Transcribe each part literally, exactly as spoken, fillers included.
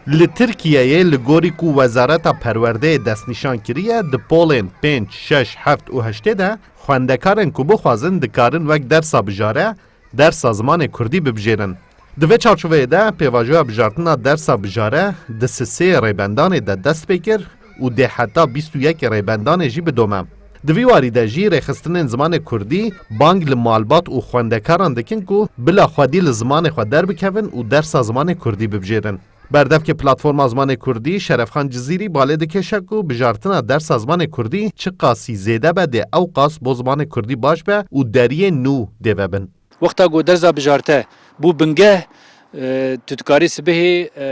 Li Tirkiyeyê li gorî ku Wezareta Perwerdeyê destnîşan kiriye, di polên pênc, şeş, heft û heştê de xwendekarên ku bixwazin dikarin wek dersa bijare, dersa zimanê kurdî bibijêrin. Di vê çarçoveyê de pêvajoya bijartina dersa bijare di sisê rêbendanê de dest pê kir û dê heta bîst û yekê rêbendanê jî bidome. Di vî warî de jî rêxistinên zimanê kurdî bang li malbat û xwendekaran dikin ku bila xwedî li zimanê xwe derbikevin û dersa zimanê kurdî bibijêrin. Berdevkê Platforma Zimanê Kurdî Şerefxan Cizîrî balê dikêşe ku bijartina dersa zimanê kurdî çiqasî zêde be dê ewqas bo zimanê kurdî baş be û deriyên nû dê vebin. Wexta ku derza bijarte bû bingeh, e, tu dikarî sibehê, e,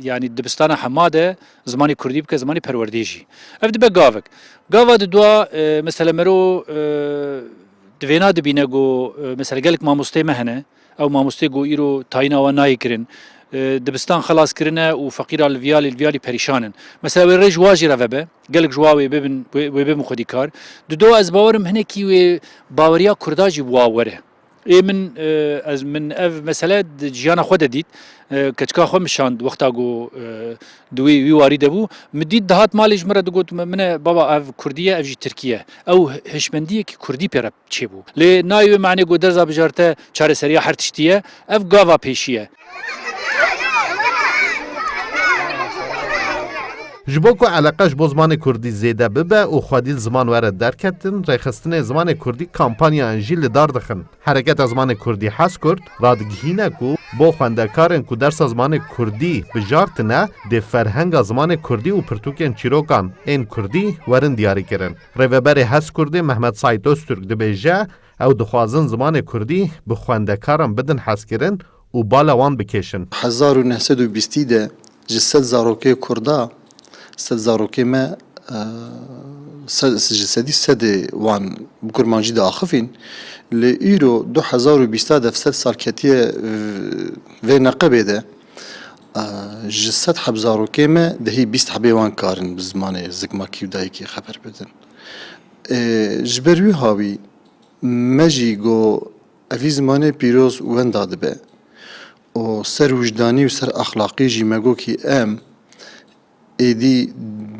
yanî dibistana hema de zimanê kurdî bike zimanê perwerdê jî. Ev dibe gavek. Gava didua, e, mesela mero, e, di vêna dibîne ku, e, mesela gelek mamosteyê me hene, ew mamosteyê ku îro tayîna wan nayê kirin, e, dibistan xelas kirine û feqîra li viyalî, li viyalî perîşan in. Mesela wê rê ji wa jî re vebe, gelek ji wa wê bibin, wê, wê bibin xwedîkar. Dido ez bawerim hinekî wê baweriya kurda jî bi wa were. Ê min, e, ez, min ev mesele di jiyana xwe de dît. E, keçika xwe min şand wexta ku, e, di wî, wî warî de bû. Min dît dihat malê ji min re digot, min, min e, baba, ev kurdî ye, ev jî tirkî ye. Ew hişmendiyekî kurdî pê re çêbû. Lê nayê wê manê ku derza bijarte çareseriya her tiştî ye, ev gava pêşî ye. Ji bo ku eleqe ji bo zimanê kurdî zêde bibe û xwedî li ziman were derketin, rêxistinên zimanê kurdî kampanyayan jî li dar dixin. Hereketa Zimanê Kurdî Heskurd radigihîne ku bo xwendekarên ku dersa zimanê kurdî bijartine, dê ferhenga zimanê kurdî û pirtûkên çîrokan ên kurdî werin diyarîkirin. Rêveberê Heskurdê Mehmet Saîd Öztürk dibêje, ew dixwazin zimanê kurdî bi xwendekaran bidin hezkirin û bala wan bikêşin. Hezar û neh sed û bîstî de ji sed zarokê kurda, sed zarokê me, e, sed, ji sedî sedê wan bi kurmancî diaxivîn. Lê îro du hezar û bîst de sed sal ketiye, e, vê neqebê de, e, ji sed heb zarokê me dehî bîst hebê wan karin bi zimanê zikmakî û dayikê xeber bidin. E, ji ber wî hawî me jî got, evî zimanê pîroz wenda dibe û ser wijdanî û ser exlaqî jî me got kî em êdî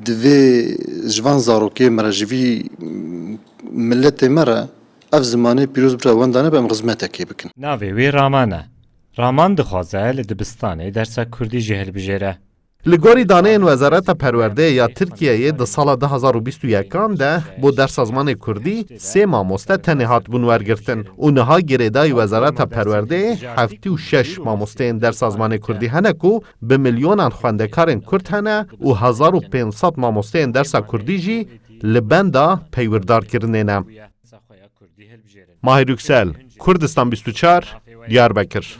divê ji van zarokê me re, ji vî miletê me re ev zimanê pîroz bira wenda nebe, em xizmetekê bikin. Navê wê Raman e. Raman dixwaze li dibistanê dersa kurdî jî hilbijêre. Li gorî daneyên Wezareta Perwerdeyê ya Tirkiyeyê di sala du hezar û bîst û yekan de bo dersa zimanê kurdî sê mamoste tenê hatibûn wergirtin û niha girêdayî Wezareta Perwerdeyê heftê û şeş mamosteyên dersa zimanê kurdî hene ku bi milyonan xwendekarên kurd hene û hezar û pênc sed mamosteyên dersa kurdî jî li benda peywirdarkirinê ne. Mahir Yüksel, Kurdistan bîst û çar, Diyarbekir.